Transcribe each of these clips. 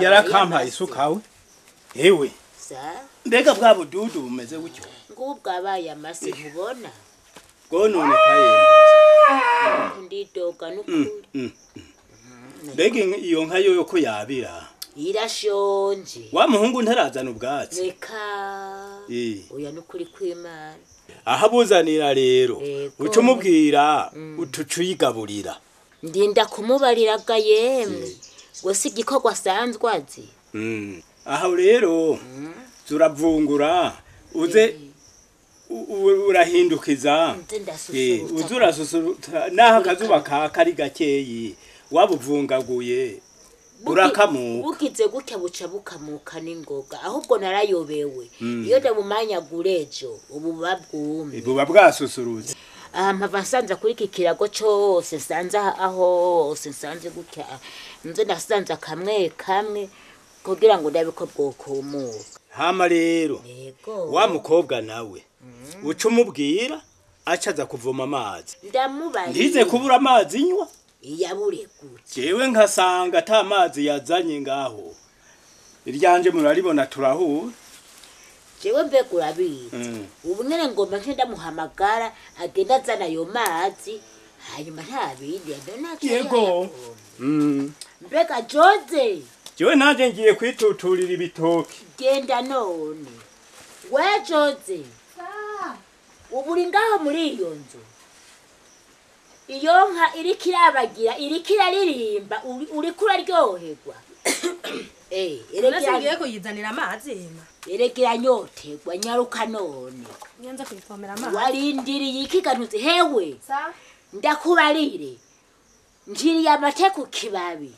Yarakampaye isuka we. Ewe. Mbega bwa bududu bumeze gutyo. Ngubu bwabaye amase ntubona. Bwononekaye. Ndidoga n'ukuri. Mbega iyo nka yoyo ko yabira. Irashonje. Wa muhungu ntarazana ubwatsi. Reka. Oya n'ukuri kw'Imana. Aha buzanira rero. Uca umubwira utucuyigaburira. Ndinda kumubariraga yemwe. Gwese igikorwa asanzwe azi. Aha rero turavungura uze urahindukiza uze urasusurutsa naho akazuba kaka ari gakeyi wabuvungaguye urakamuka bugize gutya buca bukamuka n'ingoga ahubwo narayobewe iyo ndabumanyagura ejo ubu buba bwumye buba bwasusurutse. Aha mpava nsanza kuri iki kirago cose nsanze aho hose nsanze gutya nze ndasanze kamwe kamwe kugira ngo ndabe ko bwokumuka. Hama rero wa mukobwa nawe uca umubwira acaza kuvoma amazi. Ndamubarira. Ntize kubura amazi nywa. Iyabure gutya. Jewe nkasanga ata mazi yazanye ngaho. Iryanje muraribona turahura. Jewe mbega urabizi. Ubu nyene ngomba nce ndamuhamagara agenda azana ayo mazi hanyuma nta bindi Yego. Mbega Jose. Jewe nanje ngiye kwituturira ibitoki. Genda none. We Jose. Ubu uri ngaho muri iyo nzu. Iyo nka iriko irabagira iriko iraririmba uriko uraryoherwa. Erega ngiye kuyizanira amazi hema. Erega nyoterwa nyaruka none. Nyanza kuyivomera amazi. Warindiriye iki ganuze hewe? Ndakubarire. Njiriye amate ku kibabi.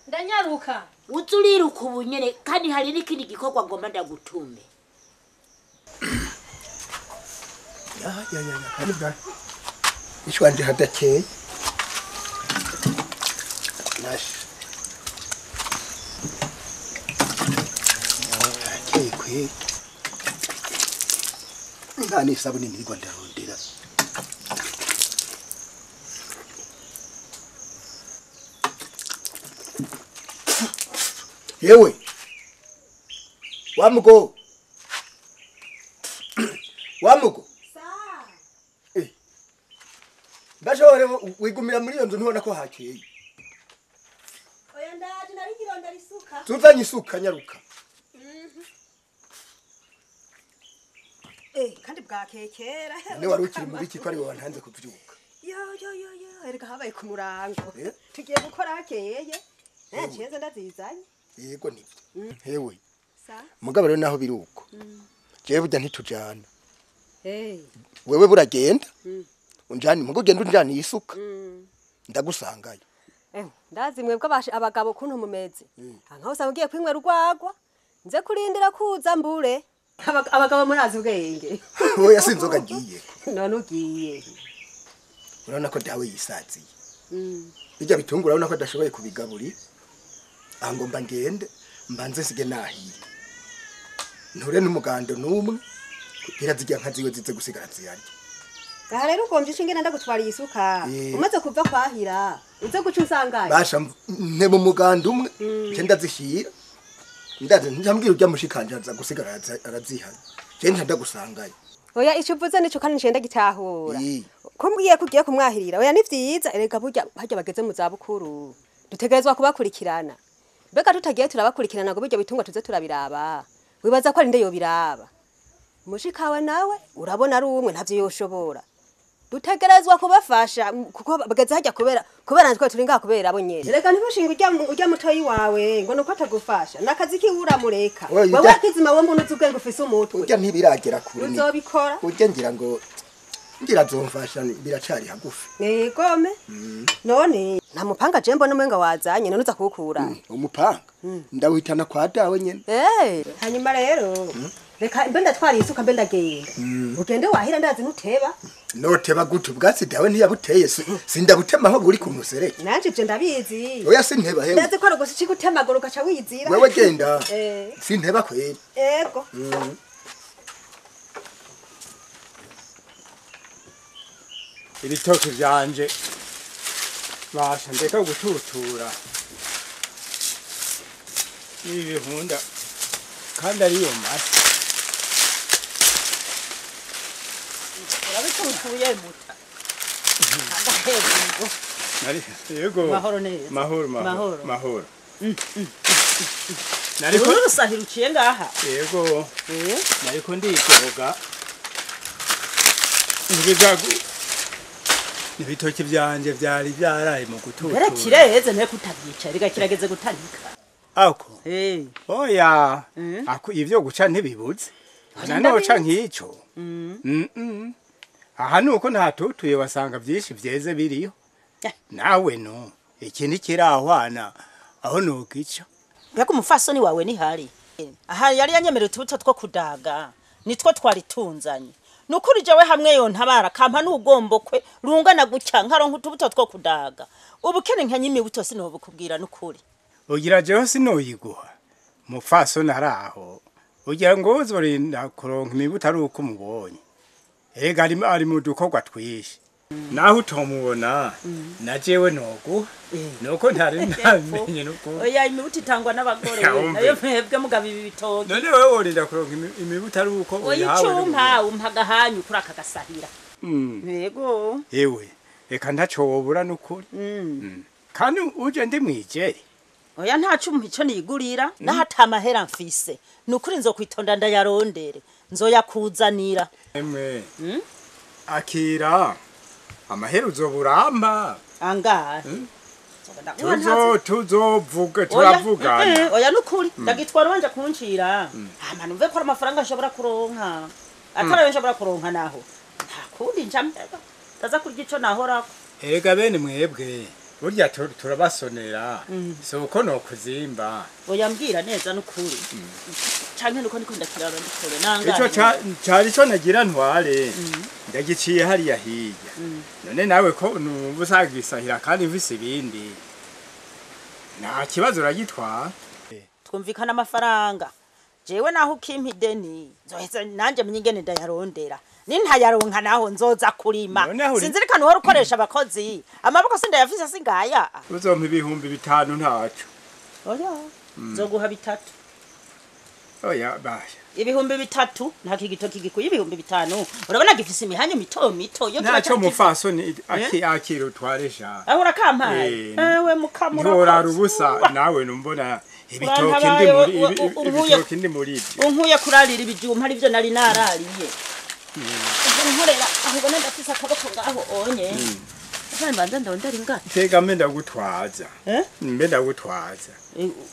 Ndanyaruka. Uzuriruka ubu nyene kandi hari n'ikindi gikorwa ngomba ndagutume. Ya ya ya kandi bwa. Ishwanje hadakeye. Nash. Kwe. Nta n'isabuni nirwa ndarondera. Yewe. Wamugo. Wamugo. Sa. Ndashobora wigumira muri iyo nzu ntubona ko hakeye. Oya ndaje nari isuka. Tuzanye isuka nyaruka. Kandi bwakekera. Ne wari ukiri muri iki ko ari wowe ntanze kuvyuka. Yo yo yo yo erega habaye ku murango. Tugiye gukora hakeye. Ncenze ndazizanye. Yego nivyo. Hewe. Sa. Mugabo rero naho biruko. Jewe burya ntitujana. Wewe buragenda. Unjani mugo genda unjani isuka. Ndagusangayo. Ndazi mwebwe abagabo kuntu mumeze. Nkaho usanga ugiye kwinywera urwagwa. Nze kurindira kuza mbure. Abagabo murazi ubwenge. Oya sinzoga ngiye. None ugiye. Urabona ko dawe yisaziye. Bijya bitungura urabona ko adashoboye kubigaburira. Angomba ngende mbanze sige nahire. Nture n'umugando n'umwe kugira zijya nka ziwe zize gusigara ziyarya. Aha rero ugombye ishinge ndagutwariye isuka. Umaze kuva kwahira uze guca usangaye. Basha nte mu mugando umwe nce ndazishyira. Ndaze njambwira ujya mushikanje aza gusigara arazihana. Je ntandagusangaye. Oya ico uvuze nico kandi nce ndagitahura. Kumbwiye kugiye kumwahirira. Oya ni vyiza erega burya harya bageze mu za bukuru. Dutegerezwa kubakurikirana. Mbega tutagiye turabakurikirana ngo bijya bitungwa tuze turabiraba. Wibaza ko ari nde yobiraba. Mushikawe nawe urabona ari umwe ntavyo yoshobora. Dutegerezwa kubafasha kuko bageze hajya kubera natwe turi ngaha kubera abo nyene. Reka ntibushinga ujya mutoyi wawe ngo nuko atagufasha. Nakazi ki uramureka. Wewe akizima we mbona uzi ubwenge ufise umutwe. Ujya ntibiragera kure. Uzobikora. Ujya ngira ngo Ngira azomfasha biracari hagufi. Yegome. None nta mupanga je mbona umenga wazanye none uza kuwukura. Umupanga ndawuhitana kwa dawe nyene. Hanyuma rero reka mbe ndatwara isuka mbe ndagenda. Ugende wahira ndazi nuteba. Noteba gute ubwatsi dawe ntiyabuteye sindabutema aho buri ku musereke. Nanje ivyo ndabizi. Oya sinteba hewe. Ndazi ko ari gusa gutemagura ugaca wizira. Wewe genda. Sinteba kweri. Ego. Ibitoki vyanje basha ndeka gututura n'ibihunda kandi ariyo mata. Urabitutuye muta. Yego. Mahoro neza. Mahoro mahoro. Mahoro. Nariko urusahira uciye ngaha. Yego. Nariko ndigoga. Ibizagu ibitoki vyanje vyari byaraye mu gututura. Era kireze nte kutavyica rega kirageze gutarika. Ako. Oya. Ako ivyo guca ntibibuze. Nanoca nkico. Aha nuko ntatutuye wasanga byinshi vyeze biriho. Nawe no iki ntikirahwana aho nokica. Mbega umufasoni wawe ni hari. Aha yari yanyemereye utubuto two kudaga. Nitwo twari tunzanye. Nukuri jewe hamwe yo ntabara kampa n'ugombo kwe rungana gucya nkaronka utubuto two kudaga. Ubukene nkanye imibuto sinobukubwira nukuri. Ugira jewe sinoyiguha. Mufasoni araho. Ugira ngo uzorinda kuronka imibuto ari uko umubonye. Ega ari mu dukorwa twishi. Naho utomubona na jewe noguha. Nuko ntari namenye nuko. Oya imibuto itangwa n'abagore nayo mwebwe mugaba ibi bitoki. None wewe worinda kuronka imibuto ari uko uyihawe. Oya icumpa umpa gahanyu kuri aka gasahira. Yego. Ewe reka ntaco wobura nukuri. Kandi uje ndi mwijeri. Oya ntaco umpa ico nigurira naho atamahera mfise. Nukuri nzokwitonda ndayarondere. Nzoyakuzanira. Emwe. Akira. Amahera uzoburamba. Angahe? Tuzovuga turavugana. Oya nukuri ndagitwara wanje kuncira. Hama numve ko amafaranga nshobora kuronka. Atarayo nshobora kuronka naho. Nta kundi njambega. Ndaza kurya ico nahorako. Erega bene mwebwe. Burya turabasonera. So uko no kuzimba. Oya mbwira neza nukuri. Canke nuko ndiko ndakirara ndikore nanga. Ico cari co nagira ntware. Ndagiciye hariya hirya. None nawe ko numva usagisahira kandi mvise ibindi. Nta kibazo uragitwara. Twumvikana amafaranga. Jewe naho ukimpa ideni nzoheza nanje menye ingene ndayarondera. Nintayaronka naho nzoza kurima. Sinzirikana uhora ukoresha abakozi. Amaboko sindayafise singaya. Uzompa 5000 ntaco. Oya. Nzoguha 3. Oya basha. 3000 nta kigitoki gikuye 5000. Urabona gifise imihanyo mito mito yo ntaco mufasoni akira utwaresha. Aho urakampaye. Ewe mukamura. Ntorara ubusa nawe numbona ibitoki ndi muri ibitoki ndi muri ibyo. Unkuye kurarira ibijumpa ari byo nari narariye. Nkorera aho ubona ndafise akaboko ngaho onye. Kandi mbanza ndondera ingata. Tega mbe ndagutwaza. Mbe ndagutwaza.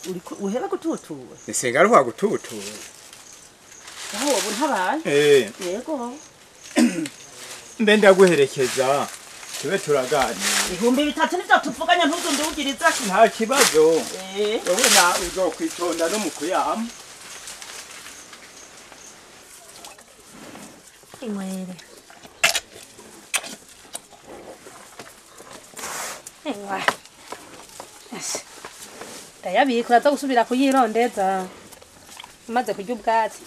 Uriko uheba gututura. Ese ngaruha gututura. Aho ubu ntabaye. Yego. Mbe ndaguherekeza. Tube turaganira. 3000 nivyo tuvuganya ntuzundugiriza. Nta kibazo. Wowe na uzokwitonda no mukuyama. Inywere. Ewa. Ndayabika uraza gusubira kuyirondeza. Umaze kurya ubwatsi.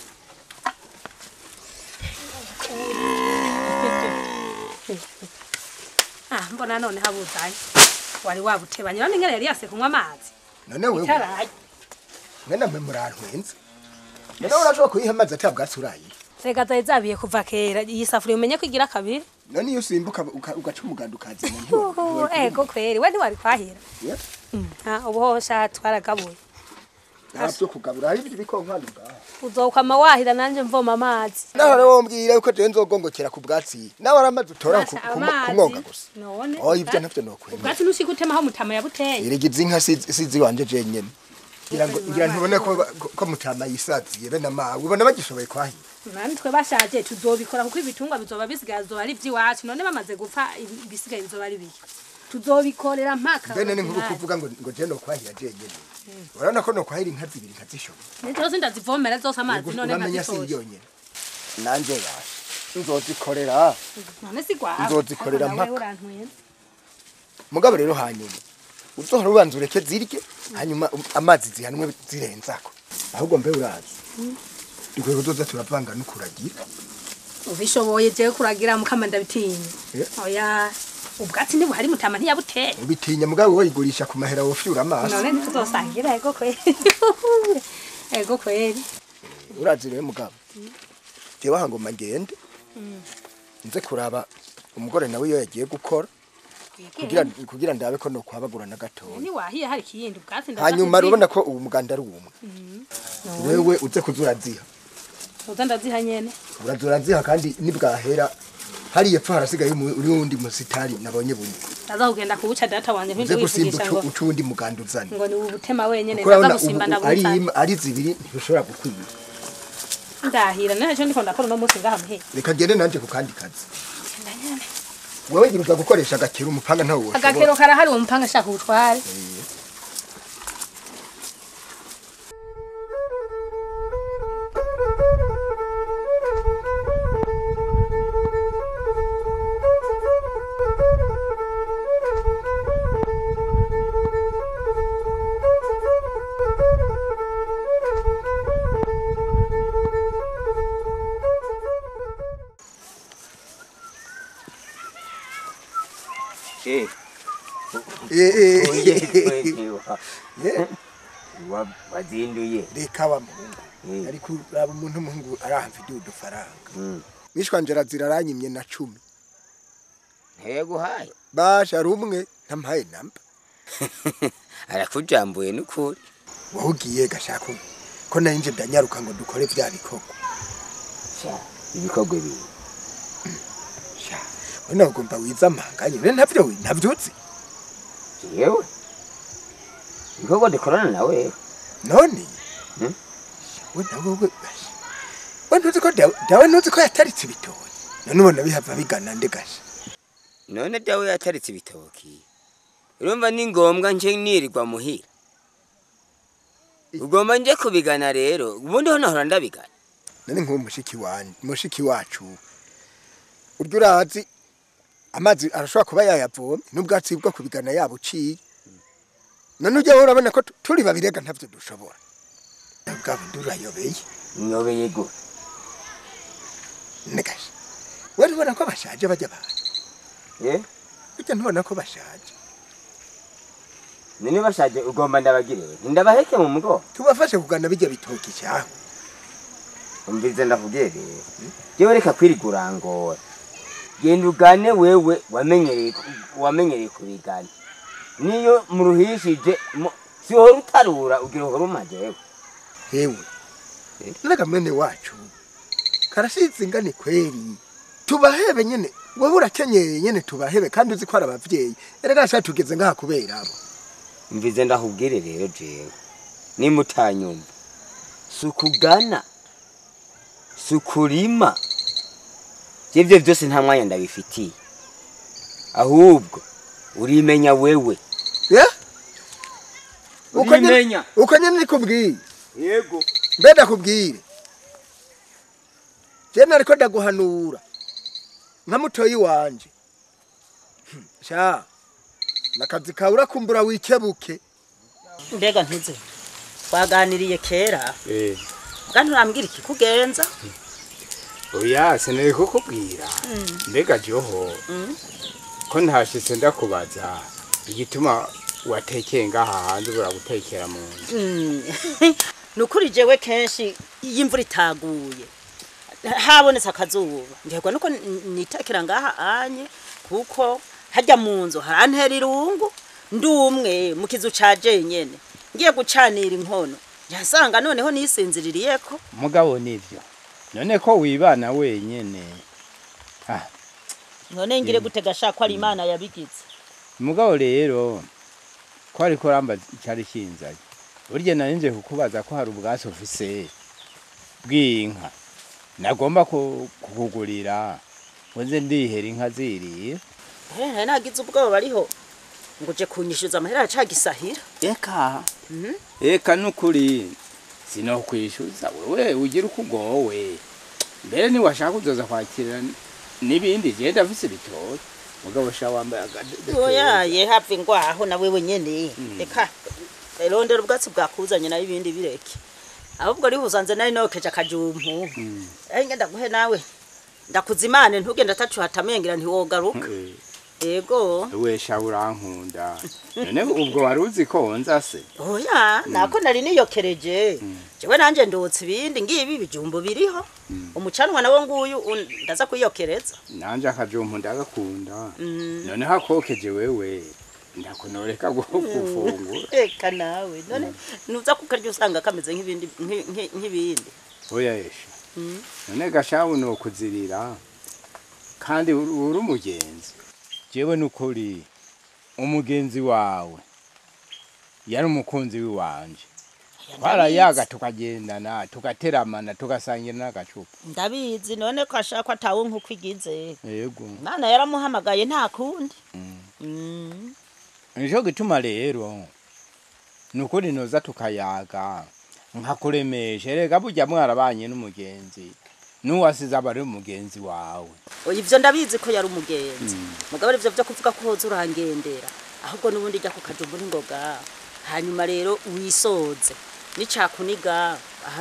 Ah, mbona none habuzanye. Wari wabutebanye none ingene yari yase kunywa amazi. None wewe. Itaraye. Mwena mwe murantwenze. None urashobora kuyiha amazi atabwatsi urayi. Rega zari zabiye kuva kera iyi safuriya umenye ko igira kabiri. None iyo usimbuka ugaca umuganda ukazana ntiwo. Ego kweri we ntiwari kwahira. Ah, ubu ho sha twaragabuye. Ntabyo kugabura hari ibindi bikonkana ubwaho. Uzokwama wahira nanje mvoma amazi. Naho rero wombwira yuko je nzogongokera ku bwatsi. Nawe aramaze utora kumwoga gusa. None. Oh ibyo ntavyo nokwemera. Ubwatsi nushika utema aho mutama yabuteye. Erega izi nka sizi wanje je nyene. Ngira ntubone ko mutama yisaziye be na mawe ubona bagishoboye kwahira. Nani twe bashaje tuzobikora kuko ibitungwa bizoba bisigaye azoba ari iby'iwacu none bamaze gupfa ibisigaye bizoba ari biki. Tuzobikorera mpaka. Bene ni nkuko kuvuga ngo je no kwahira jenyene. Urabona ko no kwahira inka zibiri nkazishobora. Nizo ndazivomera zose amazi none nkazishobora. Nanje yashe nzozikorera. None sigwa. Nzozikorera mpaka. Mugabo rero hanyuma uzohora ubanza ureke zirye hanyuma amazi zihanwe zirenzako. Ahubwo mbe urazi. Dukwiye kuzoza turavanga no kuragira. Ubishoboye je kuragira mukama ndabitinya. Oya ubwatsi ntibuhari mutama ntiyabuteye. Ubitinya mugabo woyigurisha ku mahera wofyura amaso. None ntituzosangira ego kweri. Ego kweri. Urazi rero mugabo. Jewe hangoma ngende. Nze kuraba umugore nawe iyo yagiye gukora. Kugira ndabe ko no kwabagura na gatoya. Ni wahiye hari kiyindi ubwatsi ndaza. Hanyuma rubona ko ubu muganda ari umwe. Wewe uze kuzuraziha. Uza ndaziha nyene. Urazuraziha kandi nibwahera hari yepfo harasigaye uri wundi musitari nabonye bunye. Ndaza kugenda kubuca data wanje mpinde wivugisha ngo ucu wundi muganda uzane. Ngo ni ubutema wenyene ndaza gusimba ndabuta. Ari zibiri ntibishobora gukwira. Ndahira naje ndiko ndakora no munsi ngaha muhe. Reka ngende nanje ku kandi kazi. Wewe ngiruza gukoresha agakero umupanga ntawo woshobora. Agakero karahari umupanga shaka utware. Wazinduye reka wa muhungu ariko uraba umuntu muhungu arahamfitiye udufaranga mishwanje araziraranyimye na 10 nteguhaye basha rumwe ntampaye namba arakujambuye nukuri wowe ugiye gashaka ko nanje ndanyaruka ngo dukore vya bikorwa ibikorwa bibi sha we nagomba wiza amanganye ne ntavyo ntavyutse yewe ibikorwa dukorana nawe none we nawe we ntuzi ko dawe ntuzi ko yataritse ibitoki none ubona bihava bigana nde gasha none dawe yataritse ibitoki urumva ni ngombwa nje nirirwa muhira ugomba nje kubigana rero ubundi ho nahora ndabigana none nk'uwo mushiki wanje mushiki wacu uryo urazi amazi arashobora kuba yayavomye n'ubwatsi bwo kubigana yabuciye none ujya urabona ko turi babirega ntavyo dushobora bwabo ndurayobeye nyobeye go nekashi wari ubona ko bashaje bajya abantu ujya ntubona ko bashaje none bashaje ugomba ndabagire ndabaheke mu mugo tubafashe kugana bijya bitoki cyaho umvize ndavugiye rero jewe reka kwirigurangora genda ugane wewe wamenyereye kubigana niyo muruhishije si uhora utarura ugira uhora umajewe hewe naga mwene wacu karashize ingane kweri tubahebe nyene wowe urakenyeye nyene tubahebe kandi uzi ko ari abavyeyi erega sha tugeze ngaha kubera abo mvize ndahubwire rero jewe nimutanyumva sukugana sukurima ivyo byose nta mwanya ndabifitiye ahubwo urimenya wewe urimenya uko nyene nikubwiye yego mbe ndakubwire je nariko ndaguhanura nka mutoyi wanje sha nakazi kawe urakumbura wikebuke mbega ntuze twaganiriye kera bwa nturambwira iki kugenza oya sinari kukubwira mbega joho ko ntashitse ndakubaza igituma watekeye ngaha hanze ubura gutekera mu nzu nukuri jewe kenshi iyo imvura itaguye habonetse akazuba ngerwa nuko nitekera ngaha anye kuko hajya mu nzu harantera irungu ndumwe mu kizu ca jenyene ngiye gucanira inkono nyasanga noneho nisinziririyeko mugabo nivyo none ko wibana wenyene none ngire gutega shaka ari Imana yabigize mugabo rero ko ariko ramba cyari kinzanye Burya nari kukubaza ko hari ubwatsi ufise bw'inka. Nagomba kukugurira ngo nze ndihera inka ziriye. Nagize ubwoba bariho ngo uje kunyishyuza amahera ya cagisahira. Eka. Eka nukuri sinokwishyuza wewe ugira uko ugowe. Mbere ni washaka uzoza kwakira nibindi je ndafise ibitoki. Mugabo sha wambaye agadede. Oya ye hafi ngwaho na wewe nyene. Eka rondera ubwatsi bwakuzanye nayo ibindi bireke. Ahubwo rihuzanze nari nokeje akajumpu. Ngenda guhe nawe. Ndakuzimane ntugenda atacu hatamengira ntiwogaruka. Ego. We sha urankunda. None ubwo waruzi ko nza se? Oya, nako nari niyokereje. Jewe nanje ndotse ibindi ngibi bijumbo biriho. Umucanwa nawo nguyu ndaza kuyokereza. Nanje akajumpu ndagakunda. None hakokeje wewe ndakunoreka gufungura. Eka nawe. None nuza kukarya usanga kameze nk'ibindi nk'ibindi. Oya esha. None gashabu no kuzirira kandi uri umugenzi. Jewe nukuri umugenzi wawe yari umukunzi wiwanje. Twarayaga tukagendana tugateramana tugasangira n'agacupa. Ndabizi none ko ashaka atawo nkuko igize. Yego. Imana yaramuhamagaye nta kundi. Nico gituma rero nukuri noza tukayaga nkakuremesha rega burya mwarabanye n'umugenzi. Nuwasize abari umugenzi wawe. Oya ivyo ndabizi ko yari umugenzi. Mugabo ivyo byo kuvuga ko hoza urangendera ahubwo nubundi jya kukajumba n'ingoga. Hanyuma rero wisoze nicakuniga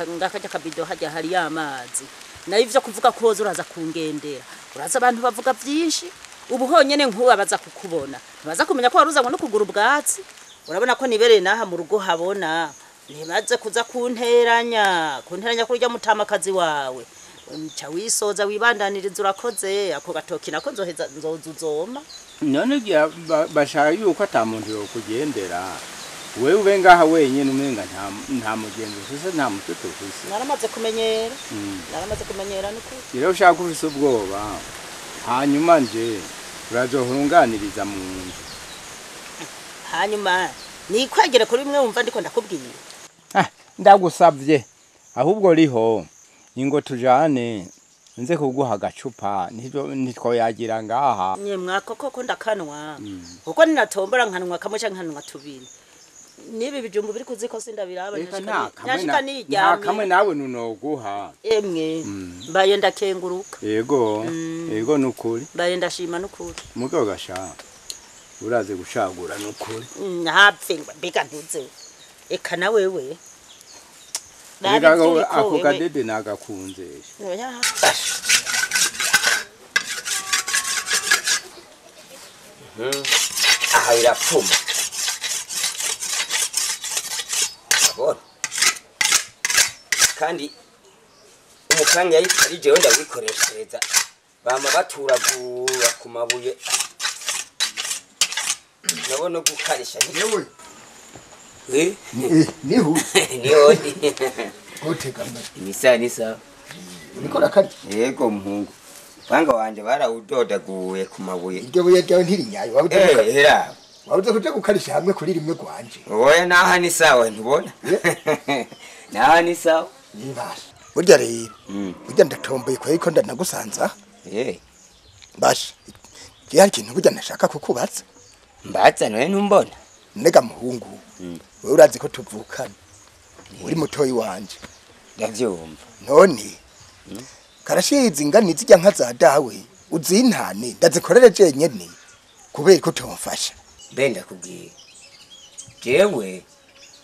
ngakajya kabido hajya hari amazi. Nayo ivyo kuvuga ko hoza uraza kungendera. Uraza abantu bavuga byinshi ubu honyene nkuba baza kukubona. Baza kumenya ko waruza ngo no kugura ubwatsi. Urabona ko nibereye naha mu rugo habona. Nibaze kuza kunteranya, kunteranya kurya mutamakazi wawe. Nca wisoza wibandaniriza urakoze ako gatoki nako nzoheza nzozuzoma. None bashaka yuko atamuntu yo kugendera. Wewe ube ngaha wenyine umenga nta mugenzi ufise nta mututu ufise. Naramaze kumenyera. Naramaze kumenyera nuko. Rero ushaka ufise ubwoba. Hanyuma nje urazohunganiriza mu nzu. Hanyuma nikwegere kuri bimwe wumva ndiko ndakubwira. Ndagusavye ahubwo riho ingo tujane nze kuguha agacupa nitwo yagira ngaha. Nye mwako koko ndakanwa. Kuko ninatombora nkanwa kamwe canke nkanwa tubiri. Nibi bijumbu biri kuziko sindabiraba nyashika niryamye. Kamwe nawe nunoguha. Emwe mbaye ndakenguruka. Yego. Yego nukuri. Mbaye ndashima nukuri. Mugabo gasha uraze gushagura nukuri. Ntapfe mbega ntuze. Eka na wewe. Rega ako kadede nagakunze. Aha irapfuma. Abona. Kandi umukanya ari jewe ndawikoreshereza. Bama baturagura ku mabuye. Nabona gukarisha. Yewe. Niho. Niho. Gutega mba. Nisa nisa. Niko rakarya. Yego muhungu. Banga wanje barawudodaguye ku mabuye. Iryo buye ryawe ntirinyayo wabuze. Era. Wabuze kuja gukarisha hamwe kuri rimwe gwanje. Oya naha ni sawa ntubona. Naha ni sawa. Nibasha. Burya rero. Burya ndatomboye ko ariko ndanagusanza. Basha. Je hari ikintu burya nashaka kukubaza. Mbaza none ntumbona. Nega muhungu. Wewe urazi ko tuvukana. Uri mutoyi wanje. Ndavyumva. None. Karashizi ingani zijya nka za dawe uzintane ndazikorere jenyene kubera ko tomfasha. Mbe ndakubwiye. Jewe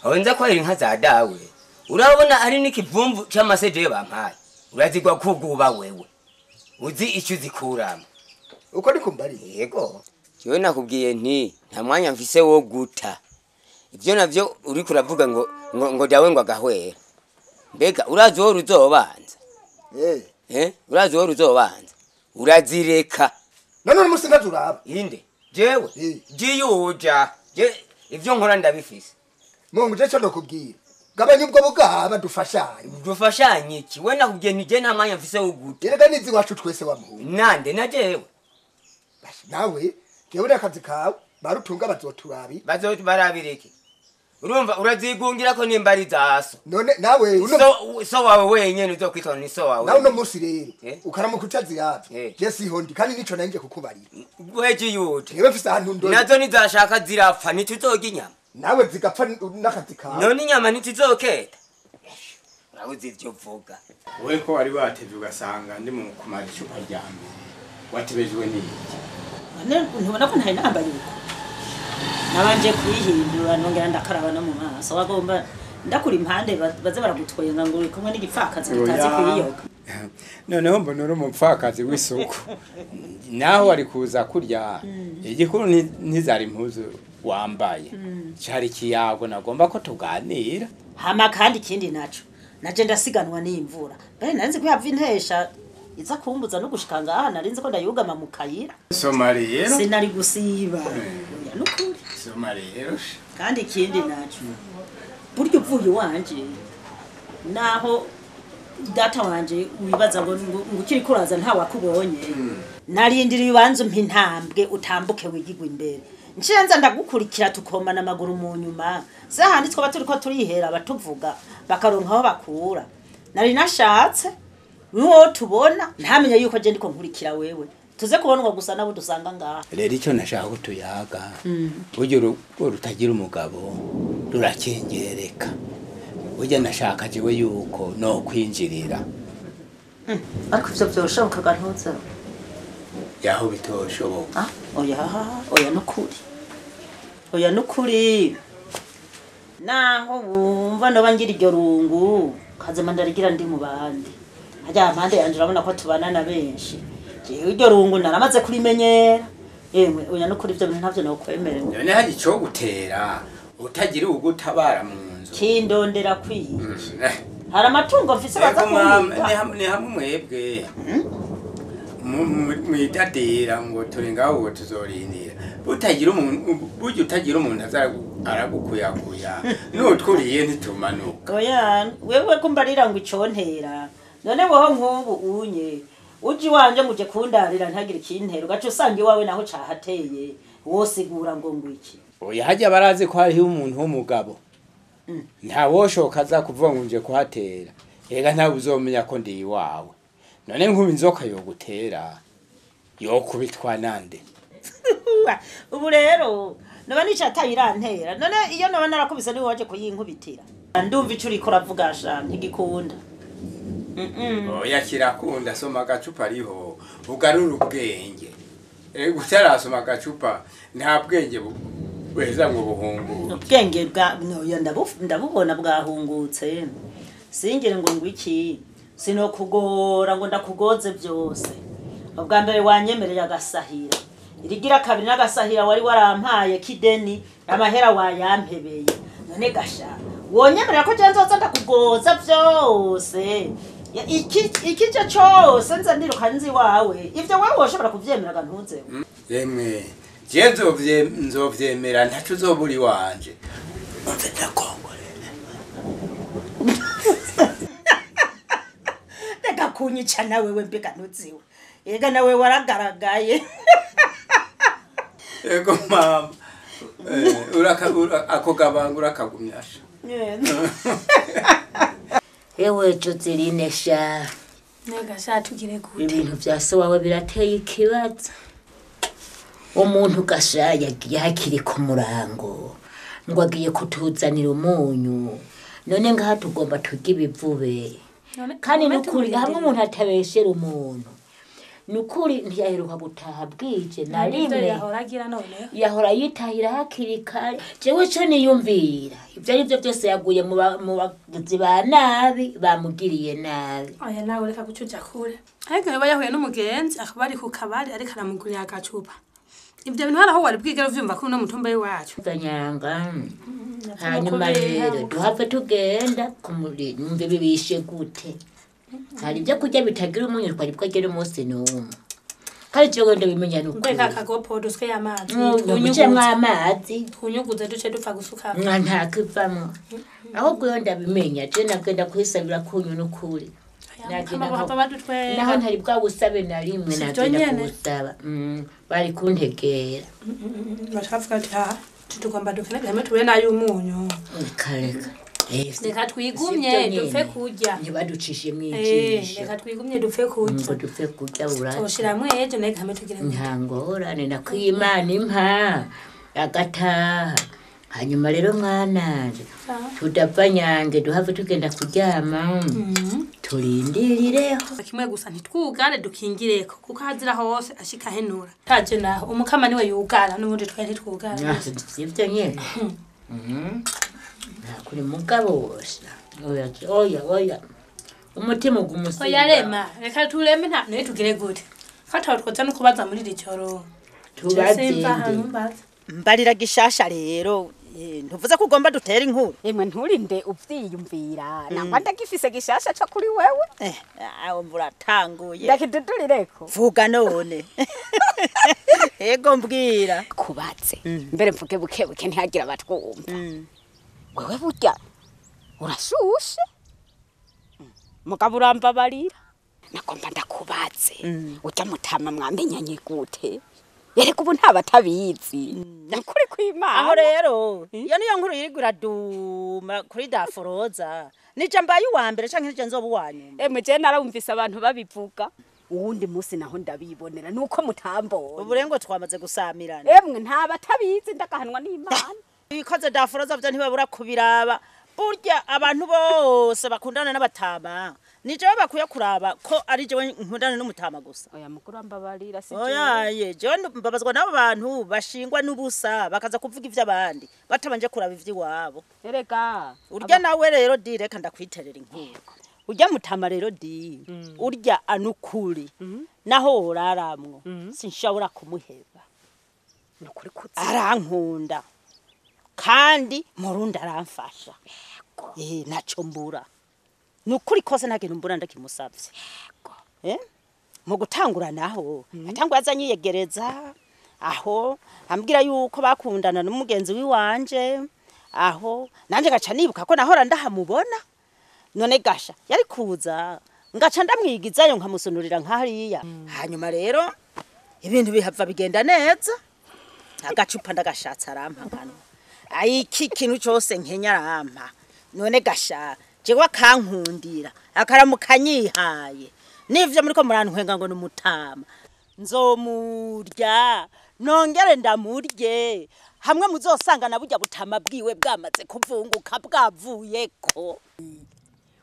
aho nza ko ari inka za dawe urabona ari n'ikivumvu c'amase jewe bampaye. Urazigwa kuguba wewe. Uzi icyo uzikuramo. Uko ndikumbari? Yego. Jewe nakubwiye nti nta mwanya mfise wo guta. Ivyo navyo uri kuravuga ngo ngo dawe ngo agahwera. Mbega urazi wo ruzobanza. Urazi wo ruzobanza. Urazireka. None umunsi ndazuraba. Inde. Jewe jiyuja. Je ivyo nkora ndabifise. Mungu je cyo ndakubwira. Gabanya ubwo bugaba dufashanye. Dufashanye iki? We nakubwiye nti je nta mwanya mfise wo guta. Erega nizi wacu twese wa muhungu. Nande na jewe. Bashi nawe jewe n'akazi kawe barutunga bazoturabi. Bazobarabireke. Urumva urazigungira ko nimba ari zaso. None nawe uno so wawe wenyene uzokwitwa ni so wawe. Nawe uno munsi rero ukaramuka utaziravye. Je sihondi kandi nico nanje kukubarira. Weje yute. Niwe mfise ahantu ndore. Nazo nizashaka zirapfa ntituzorya inyama. Nawe zigapfa n'akazi kawe. None inyama ntituzoketa. Urabuze ivyo uvuga. Wewe ko wari watevye ugasanga ndi mu kumara icupa rya mbere. Watebejwe n'iki? None ntubona ko ntari nambaye uko. Nabanje kwihindura nongera ndakaraba no mu maso wagomba ndakuri impande baze baragutwenga ngo uri kumwe n'igipfakazi kitazi kwiyoga. Noneho mbona uri umupfakazi w'isuku. Naho ari kuza kurya igikuru ntizari impuzu wambaye. Cari kiyago nagomba ko tuganira. Hama kandi ikindi naco naje ndasiganwa n'imvura. Mbere narinzi ko yava intesha iza kumbuza no gushika ngaha narinzi ko ndayugama mu kayira. Soma rero. Sinari gusiba. Oya nukuri. Soma rero. Kandi ikindi naco buryo uvuye wanje naho data wanje wibaza ngo ukiri kuraza nta wakubonye. Narindiriye ubanza umpa intambwe utambuke wigigwe imbere. Nshenza ndagukurikira tukomana amaguru mu nyuma. Se handi twaba turiko turihera batuvuga bakaronka aho bakura. Nari nashatse uwo tubona ntamenye yuko je ndiko nkurikira wewe. Tuze kubonwa gusa nabo dusanga ngaha. Rero icyo nashaka ko tuyaga. Buryo urugo rutagira umugabo rurakengereka. Burya nashaka jewe yuko no kwinjirira. Ariko ivyo vyoshoboka ntuze. Yaho bitoshoboka. Oya oya nukuri. Oya nukuri. Naho wumva no bangira iryo rungu kazema ndarigira ndi mu bandi. Hajya mpande yanje urabona ko tubana na benshi. Jewe iryo rungu naramaze kurimenyera. Yemwe oya nukuri ivyo bintu ntavyo nokwemerera. None hari ico gutera utagira ugutabara mu nzu. Kindondera kwiye. Hari amatungo mfise baza kumwiba. Ni hamwe mwebwe. Mwidadira ngo turi ngaho tuzorindira. Utagira umuntu buryo utagira umuntu aragukuyakuya. Nutwuriye ntitumanuka. Oya wewe kumbarira ngo icontera. None woho nkubu unye uji wanje nguje kundarira ntagira ikintera ugaca usanga iwawe naho cahateye wosigura ngo ngwiki. Oya hajya barazi ko hariho umuntu w'umugabo. Nta woshoka aza kuvuga ngo nje kuhatera. Ega nta uzomenya ko ndi iwawe. None nkuba inzoka yogutera yokubitwa nande. Ubu rero noba nicataye irantera. None iyo noba narakubise niwe waje kuyinkubitira. Ndumva ico uriko uravuga sha ntigikunda. Oya kirakunda soma agacupa ariho ugarura ubwenge. Ego utarasoma agacupa nta bwenge buheza ngo buhunguke. Ubwenge bwa oya ndabubona bwahungutse. Singire ngo ngwiki sinokugora ngo ndakugoze byose. Ubwa mbere wanyemereye agasahira. Irigira kabiri n'agasahira wari warampaye kideni amahera wayampebeye. None gasha wonyemerera ko je nzoza ndakugoza byose. Iki cyo cyose nza ndiruka nzi wawe. Ivyo wewe woshobora kuvyemera ntuze. Yemwe je nzovyemera ntaco uzoburi wanje. Umve ndakongorera. Reka kunyica nawe we mbega ntuziwe. Ega nawe waragaragaye. Ego mama. Ako gabanga urakagumyasha. Ewe Joseline sha. Nega sha tugire gute. Ibintu vya so wawe birateye ikibazo. Umuntu gasha yagiye hakiri ku murango. Ngo agiye kutuzanira umunyu. None ngaha tugomba turye ibivube. Kandi nukuri hamwe umuntu atabeshera umuntu. Nukuri ntiyaheruka gutaha bwije na rimwe. Yahora agira none. Yahora yitahira hakiri kare. Jewe co niyumvira. Ivyo ari byo byose yaguye mu bagizi ba nabi bamugiriye nabi. Oya nawe reka gucuja kure. Ariko yoba yahuye n'umugenzi akaba ari ku kabari ariko aramugurira agacupa. Ivyo bintu haraho wari bwigera uvyumva ko no mutumba iwacu. Kanyanga. Hanyuma rero duhave tugenda kumuri numve bibishe gute. Hari ibyo kurya bitagira umunyu twari bwagera umunsi n'umwe. Kandi jewe ndabimenya nuko. Ngwe kakagopo duswe y'amazi. Tunyuguze amazi. Tunyuguze duce dupfa gusuka. Nta kivamwo. Ahubwo yo ndabimenya je nagenda kwisabira kunyu n'ukuri. Naho ntari bwagusabe na rimwe nagenda kugusaba. Bari kuntegera. Bashaka ati ha. Tugomba dukeneye hamwe tube nayo umunyu. Reka. Reka twigumye dupfe kurya. Ntibaducishe mwijisho. Reka twigumye dupfe kurya. Ngo dupfe kurya buraca. Toshiramwe ejo naye hamwe tugira ngo. Nta ngorane nakwimana impa agataha. Hanyuma rero mwananje tudapfa nyange duhave tugenda kuryama. Turindirireho. Kimwe gusa ntitwugare dukingireko kuko hazira hose ashika henura. Taje naho umukama niwe yugara n'ubundi twari ntitwugara. Sivyo nyene. Kuri mugabo wose. Oya oya oya. Umutima ugumusiba. Oya rema reka tureme nta naye tugire gute. Fata twoza no kubaza muri ricoro. Tubaze. Mbarira gishasha rero ntuvuze ko ugomba dutera inkuru. Emwe nturinde uvyiyumvira. Nangwa ndagifise gishasha cyo kuri wewe. Aho mvuratanguye. Ndakidudurireko. Vuga none. Ego mbwira. Kubatse. Mbere mvuge buke buke ntihagira abatwumva. Wewe burya urashushe. Mugabo urambabarira. Nagomba ndakubatse. Ujya mutama mwamenyanye gute? Yereka ubu nta batabizi. Nakuri kwimana. Aho rero iyo niyo nkuru yirigura duma kuri Daforoza. Nije mbaye uwa mbere canke nije nzoba uwa nyuma. Emwe je narumvise abantu babivuga. Uwundi munsi naho ndabibonera nuko mutambonye. Uburengo twamaze gusamirana. Emwe nta batabizi ndagahanwa n'Imana. Ibikoze Daforoza byo ntibabura kubiraba. Burya abantu bose bakundana n'abatama. Nije bakuye kuraba ko ari jewe nkundana n'umutama gusa. Oya mukuru ambabarira si jewe. Oya ye jewe mbabazwa n'abo bantu bashingwa n'ubusa bakaza kuvuga ivy'abandi batabanje kuraba ivy'iwabo. Erega urya nawe rero di reka ndakwiterera inkuru. Urya mutama rero di urya anukuri naho uraramwo sinshobora kumuheba. Nukuri kutsi arankunda kandi murundi aramfasha. Naco mbura. Nukuri kose nta kintu mbura ndakimusavye. Mu gutangura naho atangwa azanyiyegereza aho ambwira yuko bakundana n'umugenzi wiwanje aho nanje gaca nibuka ko nahora ndahamubona none gasha yari kuza ngaca ndamwigizayo nkamusunurira nkahariya. Hanyuma rero ibintu bihava bigenda neza agacupa ndagashatsa arampa kanwa iki kintu cyose nkenya arampa none gasha jewe akankundira akaramukanyihaye nivyo muri ko murantwenga ngo numutama nzomurya nongere ndamurye hamwe muzosanga na burya butama bwiwe bwamaze kuvunguka bwavuyeko.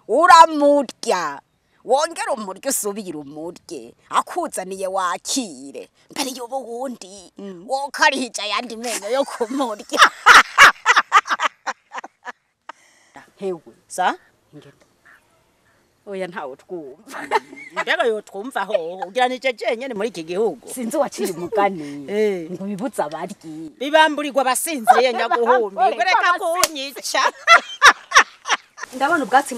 Uramurya wongera umurye usubira umurye akuzaniye wakire mbere y'ubu wundi wokarija yandi menyo yo kumurya. Hewe sa oya ntawe twumva. Mbega yo twumva ho ugira nije jenyene muri iki gihugu. Sinzi waciye umugani ngo bibuza abaryi bibamburirwa basinziriye nyaguhumbi reka kunyica. Ndabona ubwatsi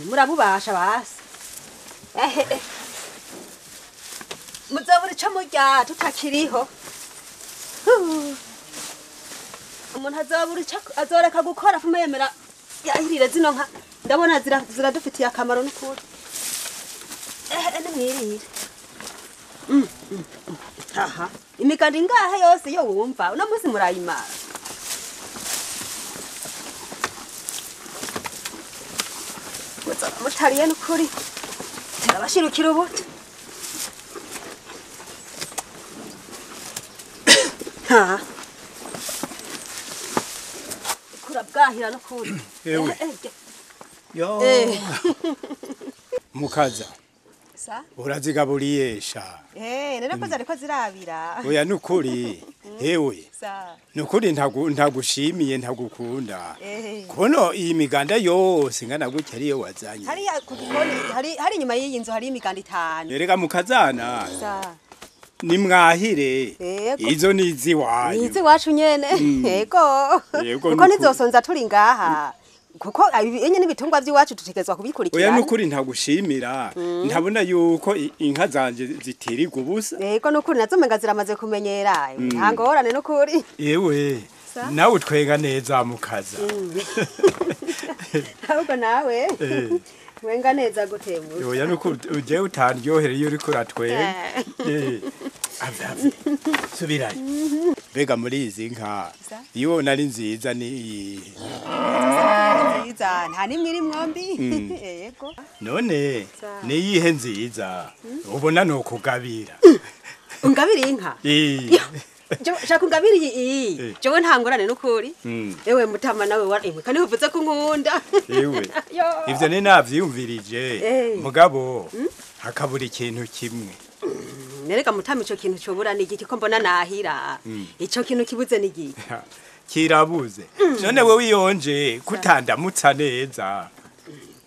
murabubasha basi. Muzabura ico murya tutakiriho. Umuntu azabura ico azoreka gukora fume yemera yahirire zino nka ndabona ziradufitiye akamaro n'ukuri. Nimwirire. Aha. Imiganda ingahe yose yo wumva uno munsi murayimara. Mutariye n'ukuri. Turabashirukira ubuto. Ha. Kurabwahira n'ukuri. Ewe. Yo. Mukaza. Sa? Urazigaburiye sha. None ko zariko zirabira. Oya nukuri. Hewe. Sa. Nukuri ntagushimiye ntagukunda. Kono iyi miganda yose ngana gutya ariyo wazanye. Hari ku gikoni hari inyuma y'iyi nzu hari imiganda 5. Erega mukazana. Sa. Nimwahire. Izo nizi wayo. Nizi wacu nyene. Yego. Kuko nizosonza turi ngaha. Kuko enye n'ibitungwa by'iwacu tutekezwa kubikurikirana. Oya nukuri ntagushimira. Ntabona yuko inka zanje zitirirwa ubusa. Yego nukuri nazo menga ziramaze kumenyera. Ntangorane nukuri. Yewe. Nawe utwenga neza mukaza. Ahubwo nawe. Wenga neza gute mu. Oya nukuri uje utaryohere iyo uriko uratwenga. Ave. Subirayo. Mbega muri izi nka iyo nari nziza ni iyihe? Nziza nta nimwe iri mwombi. Yego. None ni iyihe nziza ubona no kugabira? Ungabira inka? Shaka ungabira iyi. Jewe nta ngorane n'ukuri. Ewe mutama nawe wa kandi uvuze ko nkunda. Ewe. Ivyo ni navyiyumvirije. Mugabo hakabura ikintu kimwe. Nereka mutama ico kintu cobura ni igiki ko mbona nahira. Ico kintu kibuze ni igiki? Kirabuze. None wewe wiyonje kutandamutsa neza.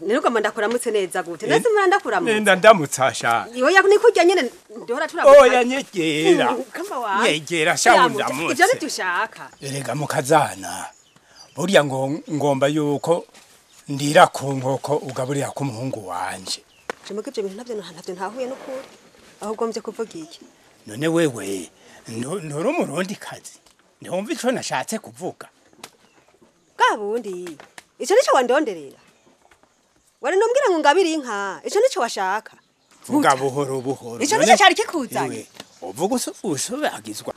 Nereka ndakuramutse neza gute? Nase mura ndakuramutse. Nenda ndamutsa sha. Oya ni kurya nyene ndihora turamutsa. Oya nyegera. Nyegera sha undamutse. Ivyo ntidushaka. Erega mukazana. Burya ngo ngomba yuko ndira ku nkoko ugaburira ku muhungu wanje. Jemuke ivyo bintu navyo ntahuye n'ukuri. Aho ugombye kuvuga iki? None wewe nturi umurundi kazi. Ndumva ico nashatse kuvuga. Bwa bundi ico nico wandonderera. Wari nombwira ngo ngabire inka, ico nico washaka. Vuga buhoro buhoro. Ico nico cyari kikuzanye. Uvuga usubagizwa.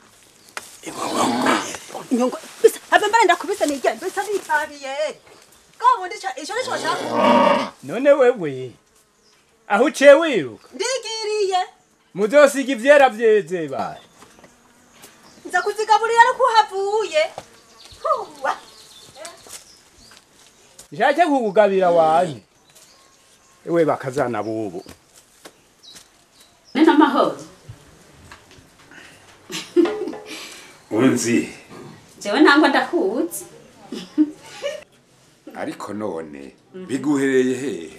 Inyongo bisa habe mbare ndakubise nigende bisa nitabiye. Bwa bundi ico nico washaka. None wewe aho uciye wiruka? Ndigiriye. Muzosiga ivyera vyeze baye. Nza kuzigaburira no kuhavuye. Huwa. Nshake kukugabira wanje. Ewe bakazana bubu. Nena mahoro. Unzi. Jewe nangwa ndakuzi. Ariko none biguhereye he?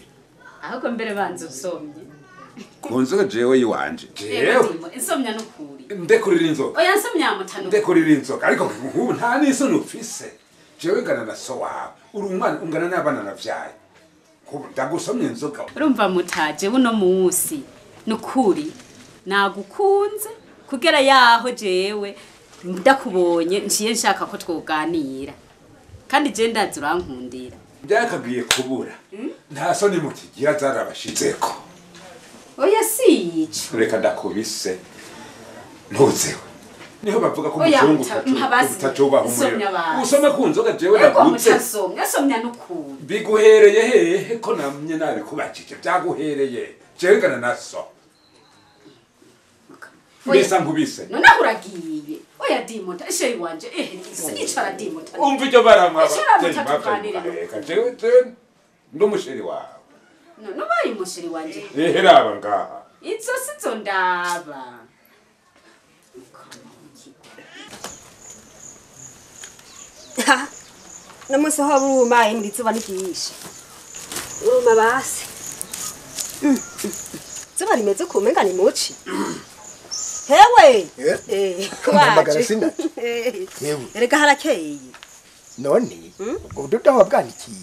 Ahubwo mbere banze usomye. Ku nzoga jewe yiwanje. Jewe insomya nukuri. Ndekurira inzoga. Oya nsomya mutano. Ndekurira inzoga ariko nkubu nta n'isoni ufise. Jewe ngana na so wawe. Uri umwana ungana n'abana navyaye. Kubu ndagusomye inzoga. Urumva mutaje buno munsi nukuri nagukunze kugera yaho jewe ndakubonye nciye nshaka ko twoganira. Kandi je ndazi urankundira. Byakagiye kubura. Nta soni mukigira zarabashizeko. Oya sico. Reka ndakubise. Ntuzewe. Niho bavuga ko umuzungu utacubaha umuriro. Usome ku nzoga jewe nagutse. Ego somya nukuri. Biguhereye hehe ko namye nabikubajije byaguhereye. Jewe ngana na so. Mbese nkubise. None uragiye. Oya dimota eshe wanje ehe icara dimota. Umva icyo baramwa. Reka jewe ndumusheri wawe. None ubaye umusheri wanje. Ehe raba ngaha. Izo sizo ndaba. Namusi ho buruma imri zuba niryishe. Uruma basi. Zuba rimeze kumenga ni muci. Hewe. Kumpamagara sina. Yewe. Erega harakeye. None ubwo bududa wabwanikiye.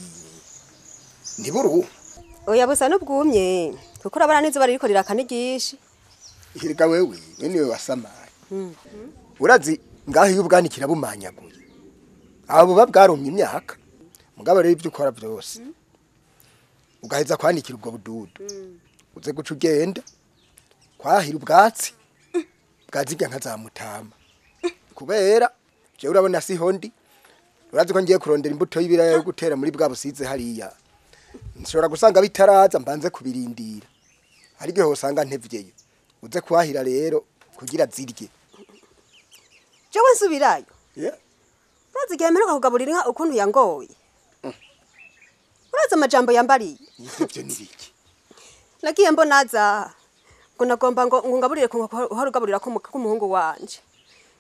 Ntiburu. Oya busa n'ubwumye kuko urabona n'izuba ririko riraka niryinshi. Hirga wewe niwe wasamaye. Urazi ngaho iyo ubwanikira bumanyaguye. Abo babwarumye imyaka mugabo rero ibyo ukora byose ugaheza kwanikira ubwo bududu uze guca ugenda kwahira ubwatsi bwazirya nka za mutama kubera je urabona siho ndi urazi ko ngiye kurondera imbuto y'ibiraya yo gutera muri bwa busize hariya nshobora gusanga bitaraza mbanze kubirindira hari igihe usanga ntevyeyo uze kwahira rero kugira zirye. Jewe nsubirayo. Urazi igihe mperuka kugaburira inka ukuntu yangoye. Urazi amajambo yambariye. Ivyo ni biki? Nagiye mbonaza ngo nagomba ngo ngaburire ku nkoko uhora ugaburira ku muhungu wanje.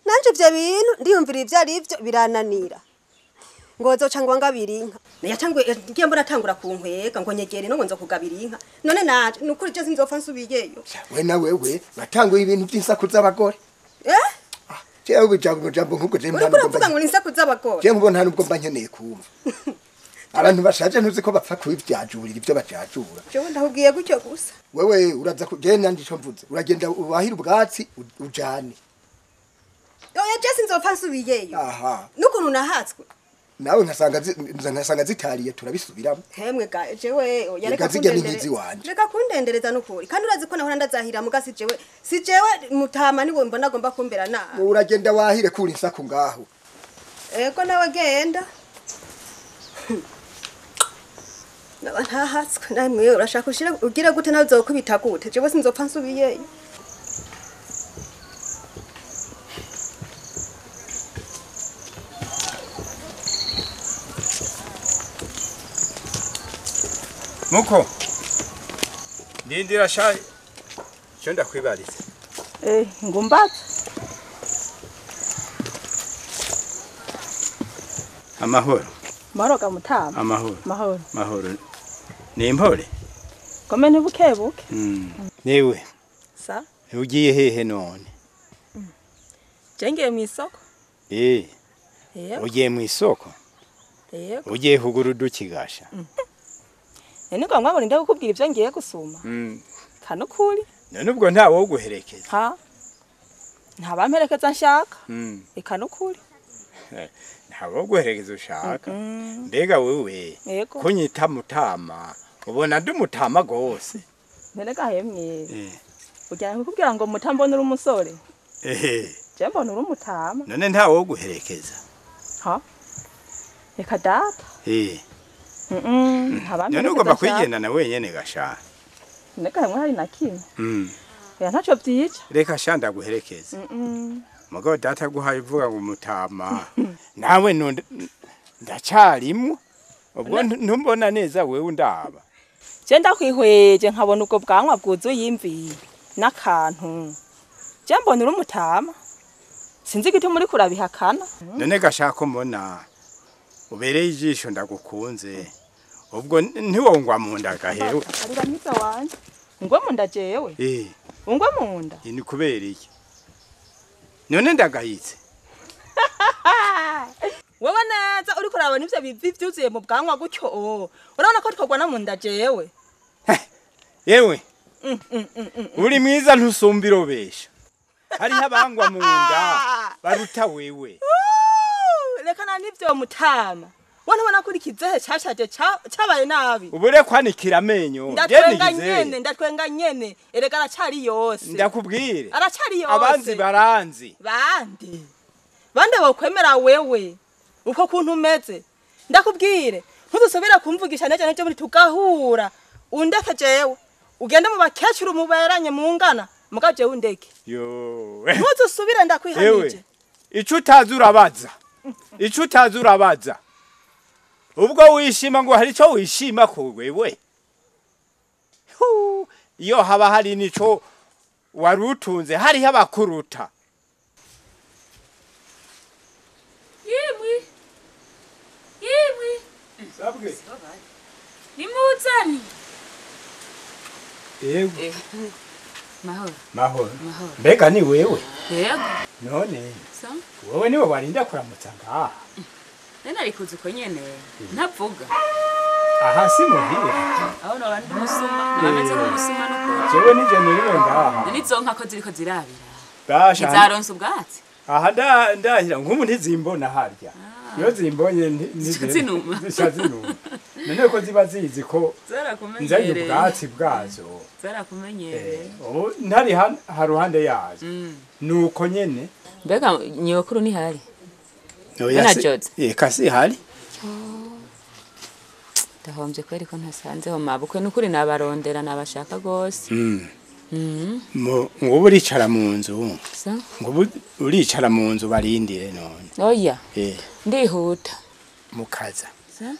Nanje ivyo bintu ndiyumvira ivyo ari ivyo birananira. Ngo zoca ngo ngabira inka. Yatanguye ngiye mbona atangura kunkwega ngo nyegere no ngo nzo kugabira inka. None naje nukuri je sinzopfa nsubiyeyo. We na wewe batanguye ibintu by'insaku z'abagore. Eh? Jewe jambo nkuko je mbana. Uriko uravuga ngo ni insaku z'abagore. Je mbona nta nubwo mba nkeneye kumva. Abantu bashaje ntuzi ko bapfa kubivyajurira ibyo bajajura. Jewe ndahubwiye gutyo gusa. Wewe uraza kugenda ndico mvuze. Uragenda ubahira ubwatsi ujane. Oya je sinzopfa nsubiyeyo. Aha. Nukuntu nahatswe. Nawe nkasanga zitariye turabisubiramo. Hemwe ga jewe oya reka kundendereza. Reka kundendereza nukuri. Kandi urazi ko nahora ndazahira mugasi jewe. Si jewe mutama niwe mbona agomba kumbera na. Uragenda wahire kuri insaku ngaho. Ego nawe genda. Naba ntahatswe namwe urashaka ushira ugira gute nawe uzokubita gute jewe sinzopfa nsubiyeyo. Muko ndindira sha cyo ndakwibariza. Ngumbatse. Amahoro. Mahoro gamutama. Amahoro. Mahoro. Mahoro. Ni impore. Kome ni bukebuke. Newe. Sa? Ugiye hehe none? Je ngiye mu isoko. Ugiye mu isoko? Yego. Ugiye kugura udukigasha. None ngo mwabone ndakubwira ibyo ngiye gusuma. Kano kuri. None ubwo nta wo guherekeza. Ha? Nta bamperekeza nshaka. Eka no kuri. Nta wo guherekeza ushaka. Mbega wewe kunyita mutama ubona ndi mutama gose. None gahemye. Ujyana kukubwira ngo mutambone uri umusore. Je mbona uri umutama. None nta wo guherekeza. Ha? Eka data. None ugomba kwigendana wenyene gasha. Neka hamwe hari na kimwe. Ya ntaco vyica. Reka sha ndaguherekeza. Mugabo data guhaye uvuga ngo mutama. Nawe ndacarimwo. Ubwo ntumbona neza wewe undaba. Je ndakwihweje nkabona ubwo bwanwa bwuzuye imvi n'akantu. Je mbona uri umutama. Sinzi igituma uri kurabihakana. None gasha ko mbona ubereye ijisho ndagukunze. Ubwo ntiwongwa mu nda gahewe. Arira mwiza wanje. Ngwe mu nda jewe. Ungwe mu nda. Ni kubera iki? None ndagayitse. Wewe neza uri kurabona ivyo bivi vyuzuye mu bwanwa gutyo. Urabona ko twogwana mu nda jewe. Yewe. Uri mwiza ntusumbira obesha. Hariho abangwa mu nda baruta wewe. Reka na nivyo mutama. Wana wana kuri kizehe cyashaje cyabaye nabi. Ubure kwanikira amenyo. Ndatwenga nyene. Erega aracari yose. Ndakubwire. Aracari yose. Abanzi baranzi. Bande. Bande bokwemera wewe. Uko kuntu umeze. Ndakubwire. Ntuzosubira kumvugisha neje neje muri tugahura. Undeke jewe. Ugende mu bakecuru muberanye mungana. Muga jewe undeke. Yo. Ntuzosubira ndakwihanije. Ico utazi urabaza. Ico utazi urabaza. Ubwo wishima ngo hari ico wishima ko wewe. Iyo haba hari nico warutunze hari habakuruta. Yemwe. Yemwe. Sabwe. Nimuzani. Yego. Mahoro. Mahoro. Mbega ni wewe? Yego. None. Wewe niwe warinda kuramutsa ngaha. Nena arikuze uko nyene ntavuga. Aha si muhira. Aho no bandi musuma, nabameze nk'umusuma nuko. Jewe nije niriwe ngaha. Nizo nka ko ziriko zirabira. Basha. Ntizaronse ubwatsi. Aha ndahira nk'ubu ntizimbona harya. Iyo zimbonye ntizinuma. Zica zinuma. None ko ziba zizi ko nzanye ubwatsi bwazo. Zarakumenyereye. Ubu ntari haruhande yazo. Nuko nyene. Mbega nyokuru ni hari? Oya kasi hari. Ndahombye kweri ko ntasanzeho mabukwe nukuri nabarondera nabashaka gose. Ngo uricara mu nzu. Ngo uricara mu nzu barindire none. Oya. Ndihuta. Mukaza.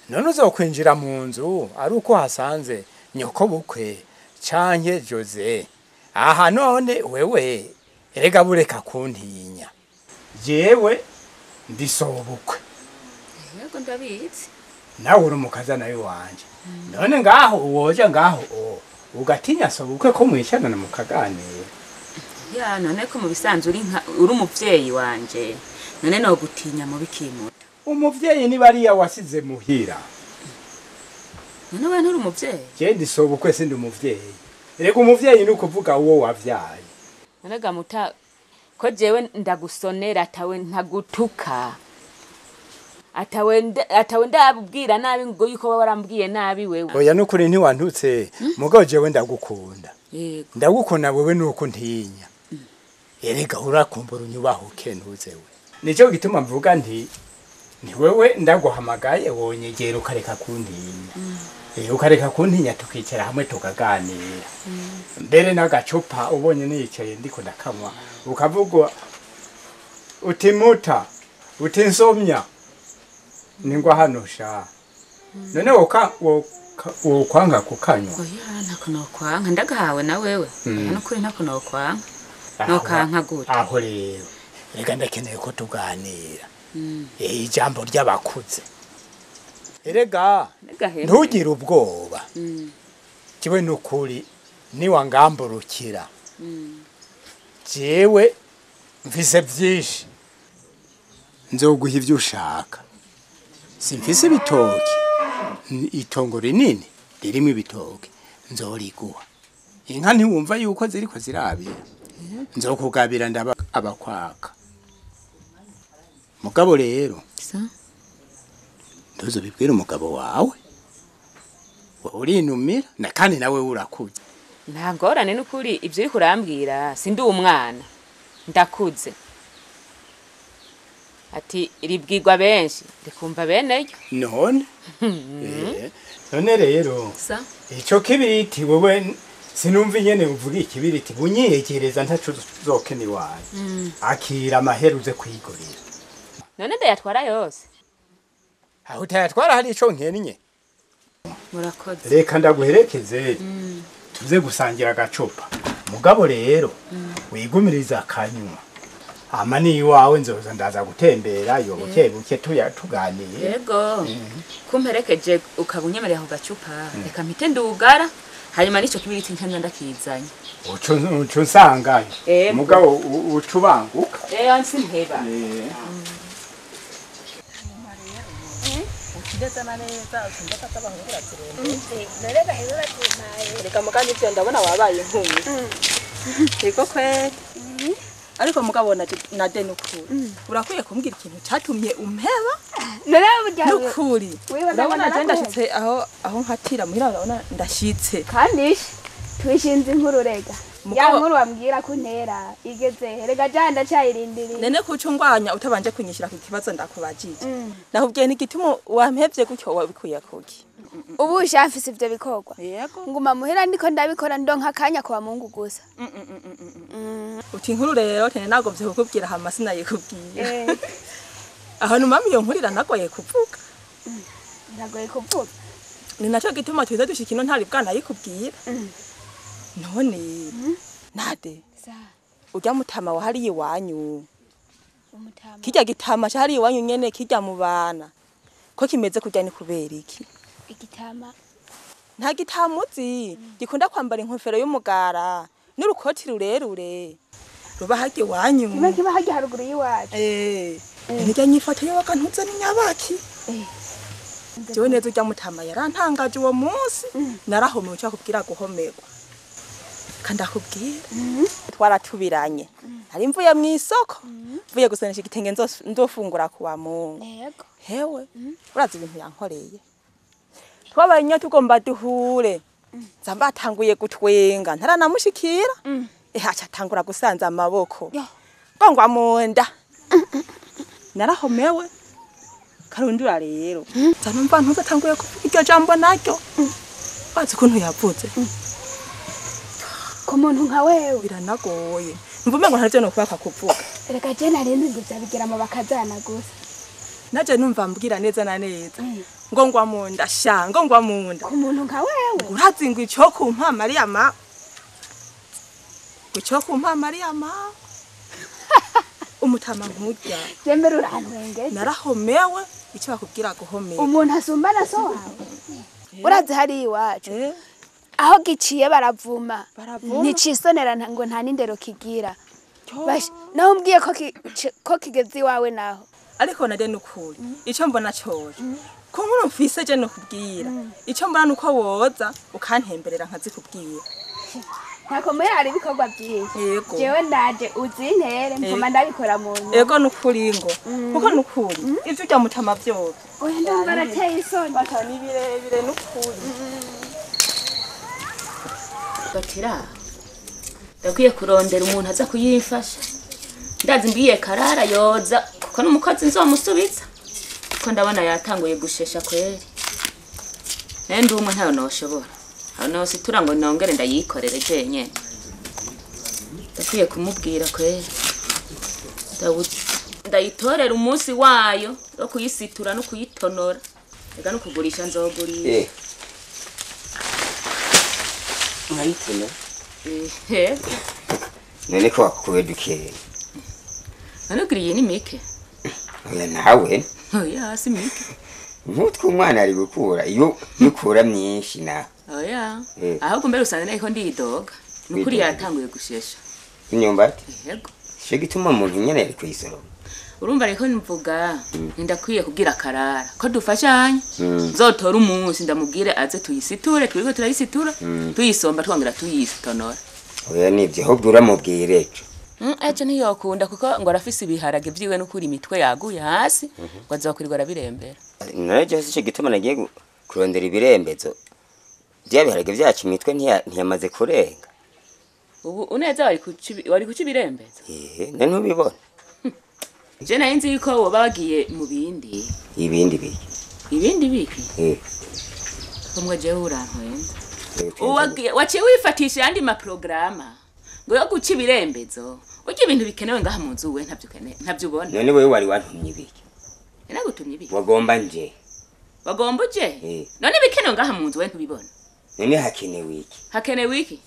None uzokwinjira mu nzu ari uko hasanze nyoko bukwe canke Jose. Aha none wewe erega bureka kuntinya. Jewe ndisobukwe. Yego ndabizi. Nawe uri mukaza nawe wanje. None ngaho uwoje ngaho ugatinya sobukwe ko mwicarana mukaganira. Ya none ko mu bisanzwe uri uri umuvyeyi wanje. None no gutinya mu bikimuta. Umuvyeyi ni bariya wasize muhira. None we nturi umuvyeyi? Je ndisobukwe sindi umuvyeyi. Erega umuvyeyi ni ukuvuga uwo wavyaye. None gamuta ko jewe ndagusonera tawe ntagutuka. Atawe ndabubwira nabi ngo yuko baba barambwiye nabi wewe. Oya nukuri ntiwantutse mugabo jewe ndagukunda. Yego. Ndagukunda wewe nuko ntinya. Erega urakumbura unyubahuke ntuzewe. Nico gituma mvuga nti ni wewe ndaguhamagaye wonyegera ukareka kuntinya. Ukareka kuntinya tukicara hamwe tukaganira. Mbere n'agacupa ubonye niyicaye ndiko ndakanywa ukavuga uti muta uti nsomya ningwa hano sha. None wokwanga kukanywa. Oya ntako nokwanka ndagahawe na wewe. Oya nukuri ntako nokwanka. Nokanka gute. Aho rero reka ndakeneye ko tuganira. Ijambo ry'abakuze. Erega ntugire ubwoba. Kiwe nukuri niwangamburukira. Jewe mfise byinshi. Nzoguha ivyo ushaka. Simfise ibitoki. Itongo rinini ririmo ibitoki nzoriguha. Inka ntiwumva yuko ziriko zirabira. Nzokugabira ndaba abakwaka. Mugabo rero ntuzobibwira umugabo wawe. Urinumira na kandi nawe urakuze. Nta ngorane n'ukuri ibyo uri kurambwira sindi umwana ndakuze. Ati ribwirwa benshi rikumva bene ryo. None none rero ico kibiriti wewe sinumva nyene uvuga ikibiriti bunyiyegereza ntaco zokene iwawe. Akira amaheruze kwigurira. None ndayatwara yose. Aho utayatwara hari ico nkenye. Murakoze. Reka ndaguherekeze tuze gusangira agacupa. Mugabo rero wigumiriza akanywa. Ama ni iwawe nzoza ndaza gutembera yo buke buke tuya tuganiye. Yego. Kumperekeje ukabunyemerera ako gacupa reka mpite ndugara hanyuma nico kibiriti nkanza ndakizanye. Uco nsangaye. Mugabo ucubanguka. Nsimpeba. Reka mugani ivyo ndabona wabaye inkumi. Yego kweli. Ariko mugabo na de nukuri. Urakwiye kumbwira ikintu catumye umpeba? Nukuri. Urabona je ndashitse aho nkatira muhira urabona ndashitse. Kandi twishinze inkuru rega. Ya nkuru wambwira ko ntera igeze rega je ndacayirindiriye. Nene kucungwanya utabanje kunyishira ku kibazo ndakubajije. Nakubwiye ntigituma wampevye gutyo wabikuye kuki. Ubu ushafise ivyo bikorwa. Nguma muhira ndiko ndabikora ndonka akanya kwa Mungu gusa. Uti inkuru rero tene nagomvye kukubwira hama sinayikubwiye. Aho numama iyo nkurira nagoye kuvuga. Nagoye kuvuga. Ni naco gituma tuza dushika ino ntari bwanayikubwira. None nade urya mutama wa hariya iwanyu. Umutama. Kirya gitama ca hariya iwanyu nyene kirya mu bana. Ko kimeze kurya ni kubera iki? Igitama. Nta gitamuzi gikunda kwambara inkofero y'umugara n'urukoti rurerure ruba harya iwanyu. Kimwe kiba harya haruguru y'iwacu. Nirya nyifato y'abakantuza n'inyabaki. Jewe neza urya mutama yarantangaje uwo munsi narahomewe cyo kubwira guhomerwa. Kandi akubwira twaratubiranye. Nari mvuye mu isoko mvuye gusonesha igitenge nzofungura kuwa Mungu. Yego. Hewe urazi ibintu yankoreye. Twabaye nyo tugomba duhure. Nza mbatanguye gutwenga ntaranamushikira. Aca atangura gusanza amaboko. Ngongwa munda. Narahomewe. Karundura rero. Nza numva ntuzatanguye kuvuga iryo jambo naryo. Bazi ukuntu yavuze. Ku muntu nka wewe biranagoye. Mvume ngo ntavyo no kubaka kuvuga. Reka je narinzi ngo vyabigira mu bakazana gusa. Naje numva mbwira neza na neza. Ngo ngwa munda sha, ngo ngwa munda. Ku muntu nka wewe. Urazi ngo ico kumpa Mariya ma. Ico kumpa Mariya ma. Umutama nkurya. Jembere urantwengeje. Narahomewe ico bakubwira guhomewe. Umuntu asumbana so wawe. Urazi hari iwacu. Aho giciye baravuma. Nticisonera ngo nta nindero kigira. Naho mbwiye ko kigeze iwawe naho. Ariko nade nukuri ico mbona cyoje. Ko nkuru mfise je no kubwira. Ico mbona nuko woza ukantemberera nkazikubwira. Ntako muri hari ibikorwa byinshi. Jewe ndaje uzintere mpoma ndabikora mu nyuma. Ego nukuri ngo. Kuko nukuri. Ivyo urya mutama vyose. Oya ndumva arateye isoni. Bata ni birebire nukuri. Gatira. Ndakwiye kurondera umuntu aza kuyimfasha. Ndazi mbiye Karara yoza kuko n'umukozi nzomusubiza. Kuko ndabona yatanguye gushesha kweri. Nende umwe ntayo noshobora. Aho nositura ngo nongere ndayikorere jenyene. Ndakwiye kumubwira kweri. Ndayitorera umunsi wayo wo kuyisitura no kuyitonora. Ega no kugurisha nzogurisha. Nkayituna. None ko wakuwe duke. Anugiriye ni mike. Oya nawe. Oya si mike. Nkutwe umwana ari gukura iyo yukura myinshi na. Oya. Ahubwo mbere usanga nariko ndidoga. Nukuri yatanguye gushesha. Imyumbati? Yego. Cyo gituma umuntu nyene ari kuyisoroma. Urumva reko mvuga ndakwiye kubwira Karara ko dufashanye. Nzotora umunsi ndamubwire aze tuyisiture twiriko turayisitura tuyisomba twongera tuyitonora. Oya nivyo ahubwo uramubwire ejo. Ejo ntiyokunda kuko ngo arafise ibiharage vyiwe n'ukuri imitwe yaguye hasi ngo azokwirwa arabirembera. None je sico gituma nagiye kurondera ibirembezo. Vya biharage vyacu imitwe ntiyamaze kurenga. Ubu uneza wari kuci ibirembezo? None ntubibona. Je nari nzi yuko woba wagiye mu bindi. Ibindi biki? Ibindi biki? Kumwe jewe urantwenza. Uwagiye waciye wifatisha yandi ma programa ngo yo guca ibirembezo. Urya ibintu bikenewe ngaha mu nzu we ntavyo ukeneye ntavyo ubona. None wewe wari wantumye ibiki? Nagutumye ibiki? Wagomba nje. Wagomba uje? None bikenewe ngaha mu nzu we ntubibona. None hakenewe iki? Hakenewe iki?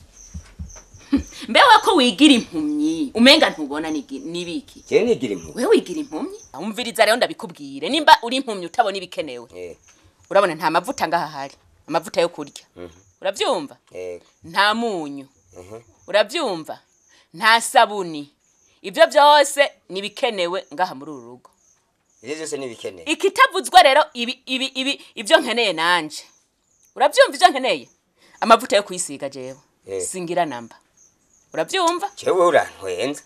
Mbewe ko wigira impumyi umenga ntubona nibiki? Je nigira impumyi. Wewe wigira impumyi? Umviriza rero ndabikubwire nimba uri impumyi utabona ibikenewe. Urabona nta mavuta ngaha hari. Amavuta yo kurya. Uravyumva? Nta munyu. Uravyumva? Nta sabuni. Ivyo byose nibikenewe ngaha muri uru rugo. Ivyo byose nibikenewe. Ikitavuzwa rero ibi ivyo nkeneye nanje. Uravyumva ivyo nkeneye? Amavuta yo kwisiga jewe. Singira namba. Uravyumva? Jewe urantwenza.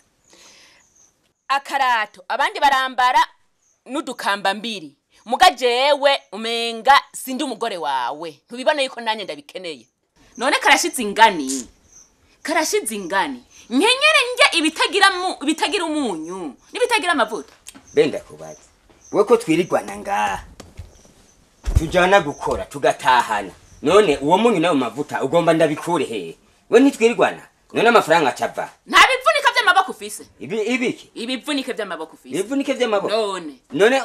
Akarato abandi barambara n'udukamba mbiri. Muga jewe umenga sindi umugore wawe. Ntubibona yuko nanye ndabikeneye. None karashize ingani? Karashize ingani? Nkenyere nje ibitagira umunyu, nibitagira amavuta. Benda kubaza. We ko twirirwana ngaha. Tujana gukora tugatahana. None uwo munyu nawo mavuta ugomba ndabikure he? We ntitwirirwana. None amafaranga acava. Nta bivunika vy'amaboko ufise. Ibiki? Ibivunike vy'amaboko ufise. Ibivunike vy'amaboko. None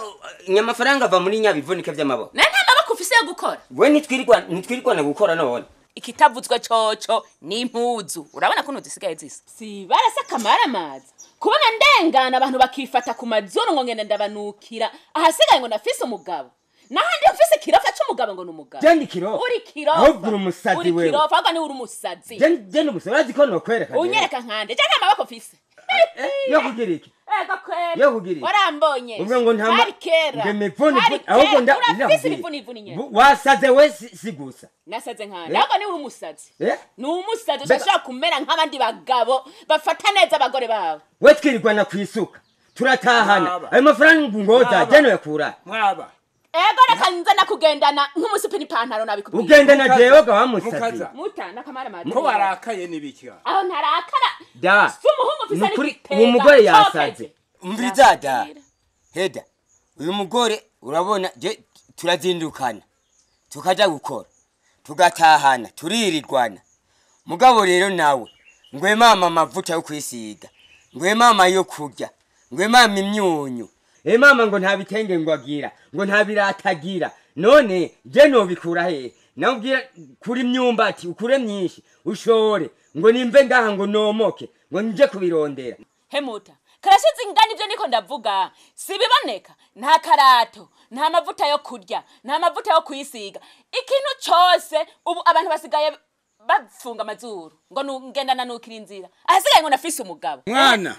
nyamafaranga ava muri nyabivunike vy'amaboko. None nta maboko ufise yo gukora. We ntitwirirwana gukora none. Ikitavuzwa coco ni impuzu. Urabona kuno zisigaye zisa. Si barasa kamara mazi. Kubona ndengana abantu bakifata ku mazuru ngo ngende ndabanukira. Ahasigaye ngo nafise umugabo. Nahandi mfise kirofa c'umugabo ngo numugabo. Je kirofa. Uri kirofa. Ahubwo uri umusazi wewe. Uri kirofa ahubwo ni uri umusazi. Je n'umusazi urazi ko nokwereka. Unyereka nkande. Je nta maboko mfise. Yo kugira iki? Ego kweri. Yo kugira iki? Warambonye. Ubwo ngo nta hari kera. Nge mivuni ahubwo nda urafise imivuni ivuni nyene. Wasaze we si gusa. Nasaze nkande. Ahubwo ni uri umusazi. Ni umusazi ushaka kumera nk'abandi bagabo bafata neza abagore babo. We twirirwana kwisuka. Turatahana. Ayo mafaranga ngoza je no yakura. Mwaba. Ego reka nze nakugendana nk'umusipi n'ipantaro nabikubwiye. Ugendana jewe ga wamusazi. Muta nakamara mazi. Ko warakaye nibiki? Aho ntarakara. Da. Si umuhungu mfise ari gitega. Uwo mugore yasaze. Umviriza da. Heda. Uyu mugore urabona je turazindukana. Tukaja gukora. Tugatahana, turirirwana. Mugabo rero nawe ngwe mama amavuta yo kwisiga. Ngwe mama yo kurya. Ngwe mama imyunyu. Mama ngo nta bitenge ngo agira, ngo nta biratagira. None je nobikura he? Nawubwira kuri myumbati ukure myinshi ushore ngo nimve ngaha ngo nomoke ngo nje kubirondera. Hemuta, karashize ingani ivyo niko ndavuga. Sibiboneka, nta karato, nta mavuta yo kurya, nta mavuta yo kwisiga. Ikintu cyose ubu abantu basigaye bafunga amazuru ngo ngendana nukira inzira. Ahasigaye ngo nafise umugabo. Mwana,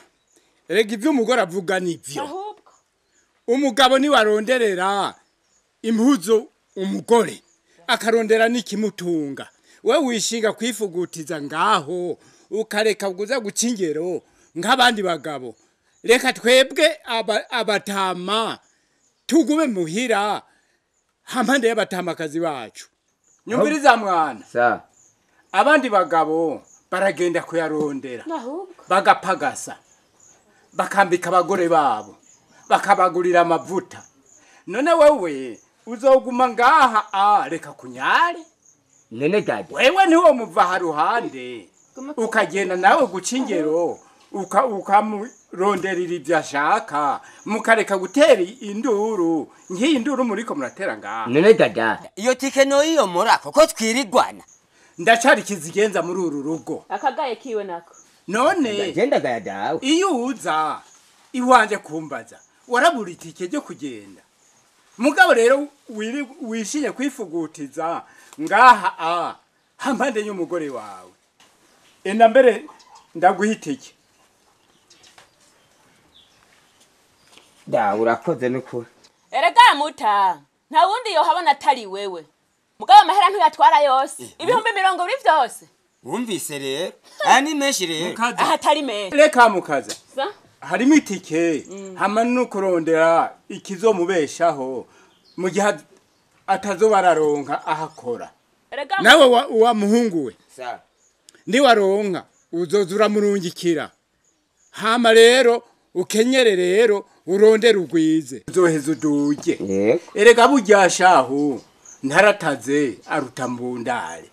erega ivyo umugore avuga nivyo. Umugabo ni waronderera impuzu umugore akarondera n'ikimutunga. We wishinga kwifugutiza ngaho ukareka kuza guca ingero nk'abandi bagabo. Reka twebwe abatama tugume muhira hampande y'abatamakazi bacu. Nyumviriza mwana. Sa. Abandi bagabo baragenda kuyarondera. Bagapagasa. Bakambika abagore babo. Bakabagurira amavuta. None wewe uzoguma ngaha reka kunyare. Nene dada. Wewe niwo muva haruhande. Ukagenda nawe guca ingero. Ukamuronderera ibyo ashaka. Mukareka gutera induru. Nk'iyi nduru muriko muratera ngaha. Nene dada. Iyo tike no iyo murako ko twirigwana. Ndacari kizigenza muri uru rugo. Akagaye kiwe nako. None genda gaya dawe. Iyo uza iwanje kumbaza warabura itike ryo kugenda. Mugabo rero wishinye kwifugutiza ngaha hampande y'umugore wawe. Enda mbere ndaguha itike. Da urakoze nukuri. Erega muta nta wundi yohabona atari wewe. Mugabo amahera ntuyatwara yose. 20,000 byose. Wumvise rero aya ni menshi rero. Ahatari menshi. Reka mukaza. Harimo itike hama no kurondera ikizomubeshaho mu gihe atazoba araronka ahakora. Nawe wa muhungu we. Sa. Ndi waronka uzoza uramurungikira. Hama rero ukenyere rero urondere ugwize. Uzoheza uduge. Erega burya shahu ntarataze aruta mbundare.